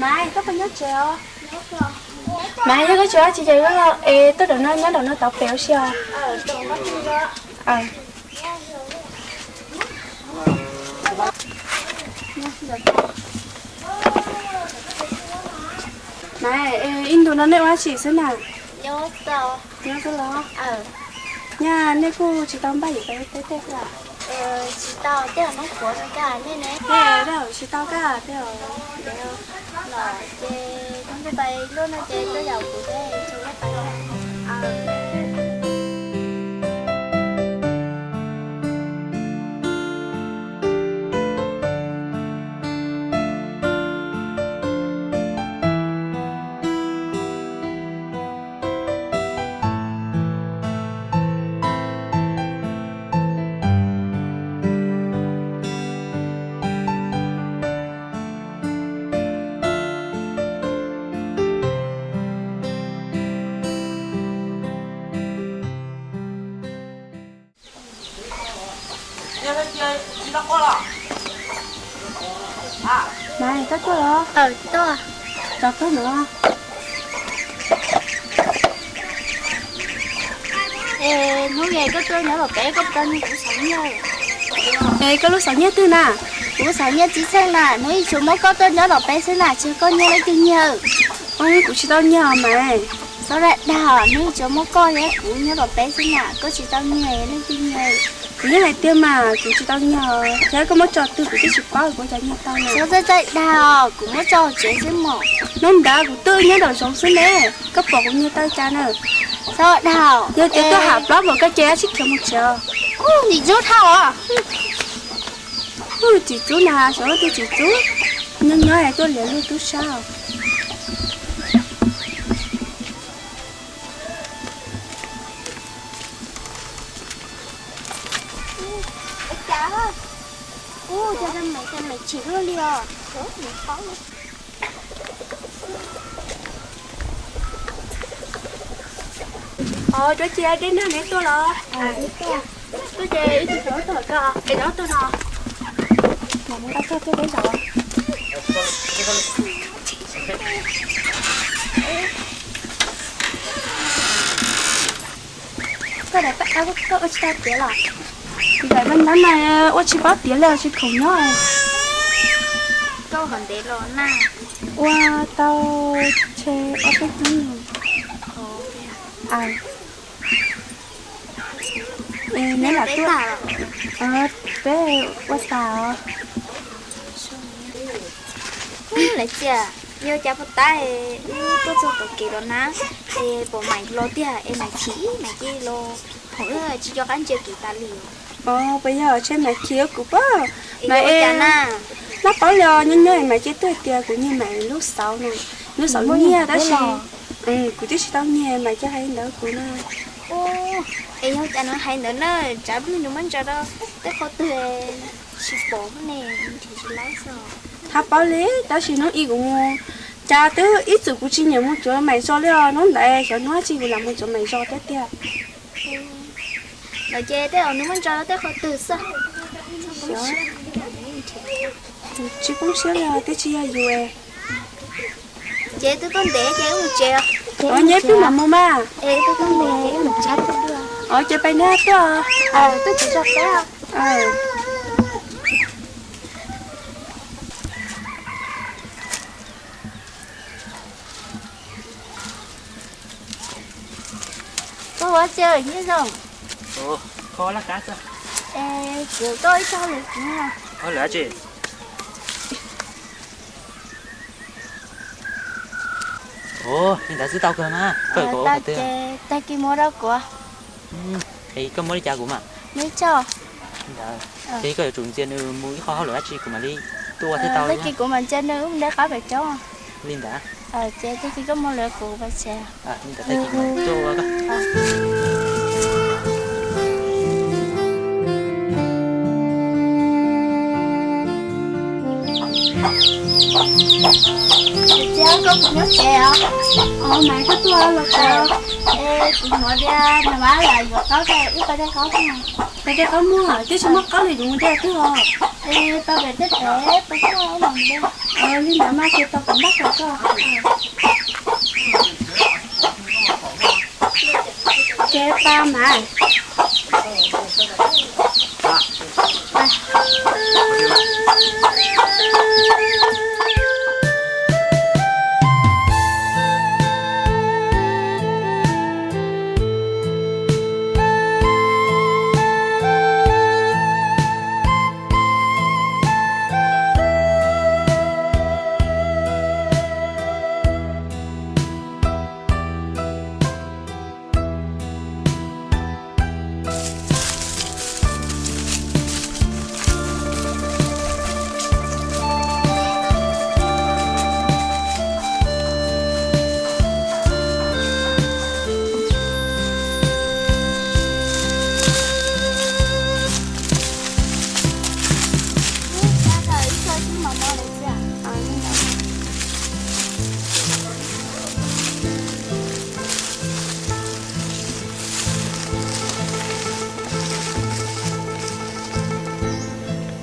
Maiv, koj puas nyob tsev os? Maiv, yog koj tsis ua dab tsi ces es tuaj nram no, nyob nram no tau pem ua si os. Maiv, ib ntu no nej ua dab tsi xwb na? Nyob xwb los? Nyaj nej kuj tsis tau npaj yuav pais ua teb tej xwb? Tsis tau, tej zaum tsis tau kab tej. Ces pais luaj no ces tuaj yaum kuv thiab. Maiv, koj tuaj los? Tos koj no. Es hnub es koj tuaj nyob tom peb koj puas tau nyiag kuv xauv nyiaj? Es koj lub xauv nyiaj twg na? Kuv xauv nyiaj txiv txheej na, hnub ib tsuas muab koj tuaj nyob tom peb xwb na, tsis yog koj nyiag leej twg nyiag. Kuv tsis tau nyiag os Maiv. Txhob dag, hnub ib tsuas muab koj thiab kuv nyob tom peb xwb na, koj tsis tau nyiag leej twg nyiag. Kuv yeej hais tiag mas, kuv tsis tau nyiag os, thiab koj muab tso twg kuv twb tsis paub, kuv ua cas nyiag tau na. Txhob txawj txawj dag, kuv muab tso hauv tsev xwb mas. Hnub ntawd kuv twb nyob nraum zoov xwb ne, koj pom kuv nyiag tau cas na? Txhob dag, yog tias tuaj ham plab npaum koj ces sib khiav mus tsev os. Tsis txub dhau os. Tsis txub na, xyov twg tsis txub, nyob nyob es tuaj liam luag tub sab. Ua cas me me chim luaj li os. Os, Tsuab Cia, dej nag neb tuaj los? Tuaj ces ib tug xyov tuaj koj es nyob tuaj no. Nqa tuaj tuaj peb zaum. Koj daim paj ab koj ua tsis tau tiav los? Daim paj ab mas ua tsis paub tiav li, tsis khoom nyob. Koj ua qhov ntev los na? Ua tau tshe ob peb hnub no. Neb lam tuaj, peb ua tas os. Lawv tias yog cas puas tab, wb tuaj txog tom kev los na, es pom Maiv los tiag es Maiv chim, Maiv cia li los, hos wb tsis nco qab ntsia kev tas li. Os, puas yog tshe Maiv chim kuv pob? Maiv, nab paub li os, nyob nyob Maiv cia tuaj tias kuv nyiag Maiv lub xauv no, lub xauv nyiaj tab sis kuv twb tsis tau nyiag, Maiv cia hais li ntawd kuv na. Es yog cas nws hais ntawd na, tsam pliag nws muab ntsaws rau tej qhov twg tsis pom ne, nrhiav tsis laib xwb. Nab paub li, tab sis hnub ib kuv mus, cas twb ib txwm kuv tsis nyiam mus cuag Maiv zos li os, hnub ntawd xyov hnub dab tsi kuv lam mus cuag Maiv zos thiab tiag. Lawv ces tej zaum nws muab ntsaws rau tej qhov twg xwb. Tsis poob siab li, twb tsis yog yus. Ces twb tuaj ntev ces wb mus tsev os. Nyob twb mam mus mas. Es twb tuaj ntev wb mus tsev. Os, ces peb neb tuaj. Twb tsis tso peb. Koj ua tsi nyob zoo? Koj laj kab xwb. Es kuv koj ib co lus kuv. Hauj lwm dab tsi? Ua li ntawd xwb tau kawg mas. Koj yuav kom ua qhov twg? Tag kis muab rau kuv. Es koj muab li cas kuv mas? Muab ib co. Ntawd ces koj yuav tsum ntxias nws mus ib qho hauj lwm dab tsi kuv mam li tuaj ua thiaj tau. Tag kis kuv mam ntxias nws wb mus de qab pem roob. Li ntawd. Ces tag kis koj mus lawm kuv pais tsev. Li ntawd tag kis tuaj ua koj. Txiv, koj mus nyob tsev os. Ov, mas koj tuaj los tsev. Es kuv hnov tias nag hmo lawv yuav qaub, wb pais de qaub. Pais de qaub muag, twb tsis muaj qaub li, yuav mus de twg os? Es pais pem tej pem, pais txog los de. Li ntawd mas ces tau kuv npaj kom koj. Ces pais mas.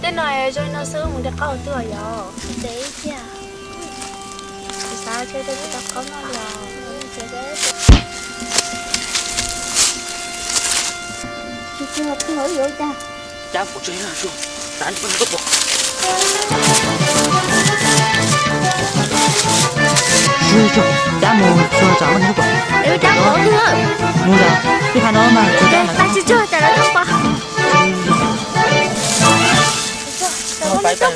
Tej no zoo li no xwb mus de qaub twg yog? Ntev tiag. Kuv xav tias twb tsis tau qaub noj li os. Tsis tau qaub yuav ua cas. Cab kuv tso, cab mus txog tsam no pom. Cab pom twg? Mus lawm, twb qhia no mas, tsis tso tsam no pom. Pom phaj lawm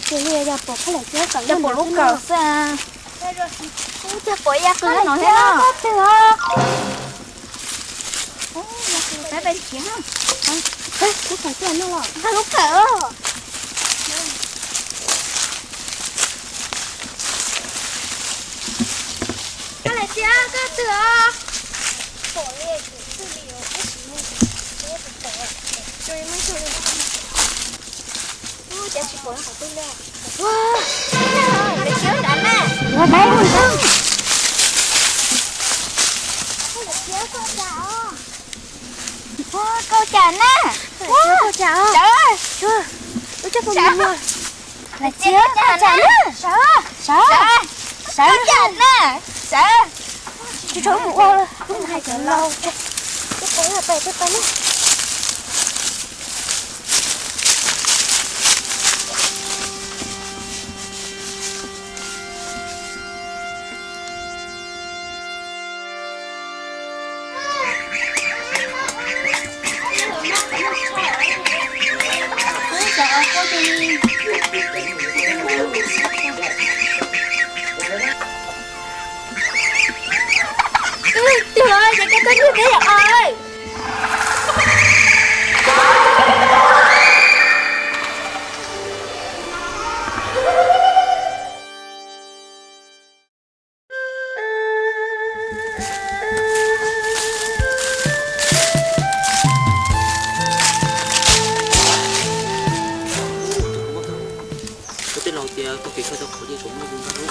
ces li, yog pom phaj lawm ces kom, yog pom lub kawm xwb. Ub, cas pom ya qw no thiab no. Peb pais khiav. Lub kawm os. Koj lawm tiag, koj twg os? Pom li, twb li os, tab sis mas pom, pom, pom. Ub, cas tsis pom qhov twg li. Ua, lawv khiav nrad na. Ua, lawv khiav koj cas os. Ua, koj cas na. Ua, koj cas os. Sawv. Ua, lawv khiav koj cas na. Sawv, sawv, sawv. Koj cas na. Sawv. Tsis tshua mus ua, wb mus hais cov laus. Peb pais, peb pais na. Tus, ces koj tuaj ntug peb yom os. Koj tej laus tias tau kev kawm tau qhov diav tau muaj zoo nkauj.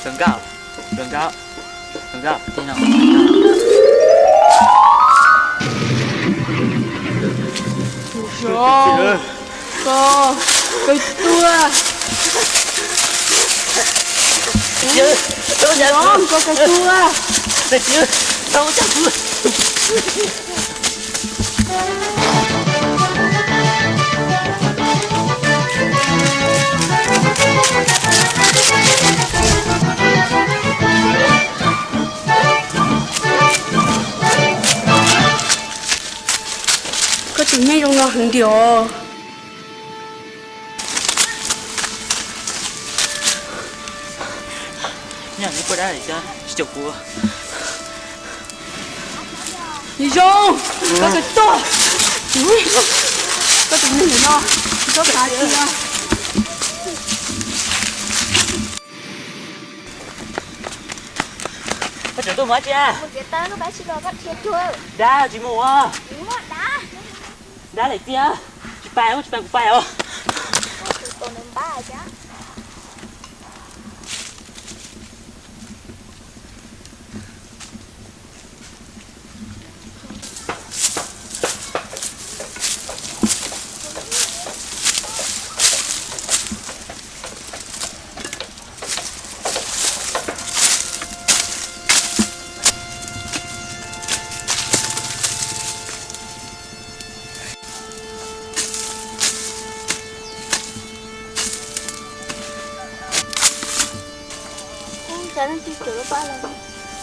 Zoo nkauj, zoo nkauj, zoo nkauj, tej no. Koj, koj tuaj. Koj, koj tuaj. Koj tus nyiaj zoo no heev tiag. Nyob neb poj dab tsis caum kuv. Zoo, koj tus tuag, koj tus neeg no, koj pab tiag. Koj tseem tuaj mus dab tsi? Dab tsis mus. Dab daim txiag, tsis pais, tsis pais kuv pais os.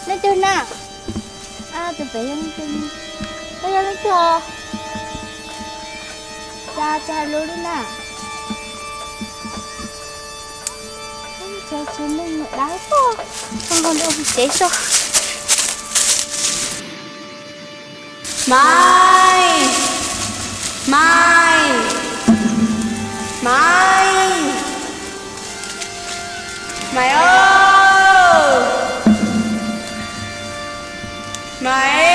Leej twg na? Tus pem yog leej twg? Koj yog leej twg os? Cas tsis hais lus li na? Tsis tsis muaj niam dab tuaj, zoo nkaus li ua pem tsev so. Maiv, Maiv, Maiv, Maiv, Maiv.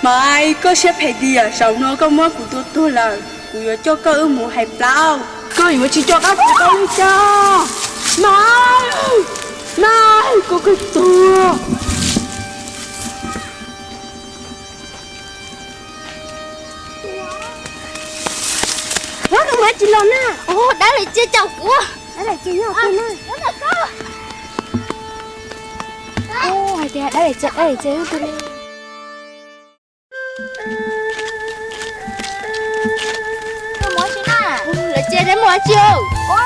Maiv, koj siab phem tiag, zaum no koj muab kuv tua tuag lawm, kuv yuav coj koj wb mus hais plaub. Koj yuav tsis coj qab kuv tau li cas? Maiv, Maiv, koj, koj tuag. Ua, koj mus dab tsi los na? Ua, dab daim txiag caum kuv. Dab daim txiag nyob twg na? Ua, hais tias dab daim txiag, dab daim txiag nyob twg li? Koj mus dab tsi na? Ua, daim txiag neb mus dab tsi os? Ua,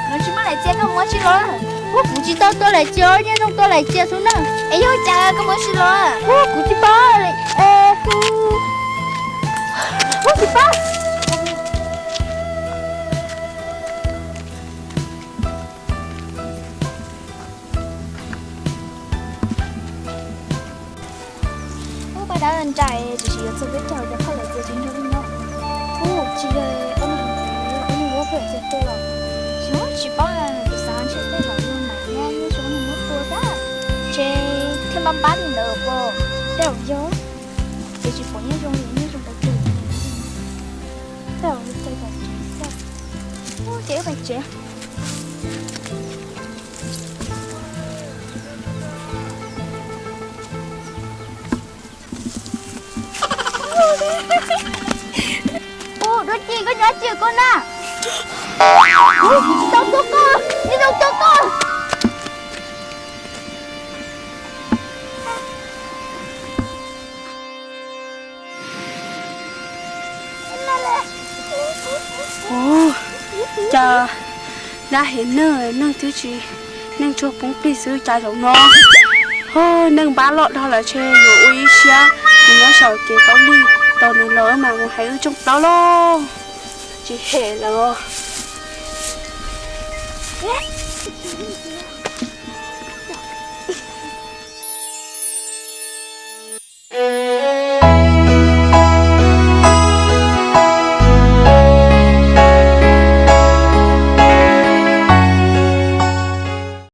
nws tsis muaj daim txiag, koj mus dab tsi los? Ua, kuv tsis tau tua daim txiag, Nyiaj Zoo tua daim txiag xwb na. Es yog cas koj mus dab tsi los? Ua, kuv tsis paub. Ua, tsis paub. Ub, paj dab nrais, tiam sis yuav txog peb caug cov phauj lawv txiav tsis nrog li no. Ub, tsis yog ob niag hauv tsev, ob niag ua phauj lawv txiav tua los. Xyov tsis paub, kuv xav ntshe tej zaum yog Maiv thiab Nyiaj Zoo muab tua tag. Ntshe thiaj npab npab li ntawd pob. Tej zaum yog, ces tsis pom Nyiaj Zoo li, Nyiaj Zoo tau tua. Tej zaum li cas tsev xwb. Ub, ces wb pais tsev. Ub, Duab Ci, koj nyob tsis koj na? Ub, kuv tsis tau tua koj, Nyiaj Zoo tua koj. Ub, cas dab hem neeg, neeg twb tsis, neeg tsuag poob plig xwb cas zaum no. Ho, neeg npab loj dhau lawm, ntshe yuav ua ib siab mus nyob saum kev kaub lig tos nws los mas mus hais wb rooj plaub lauj. Tsis hem lawm.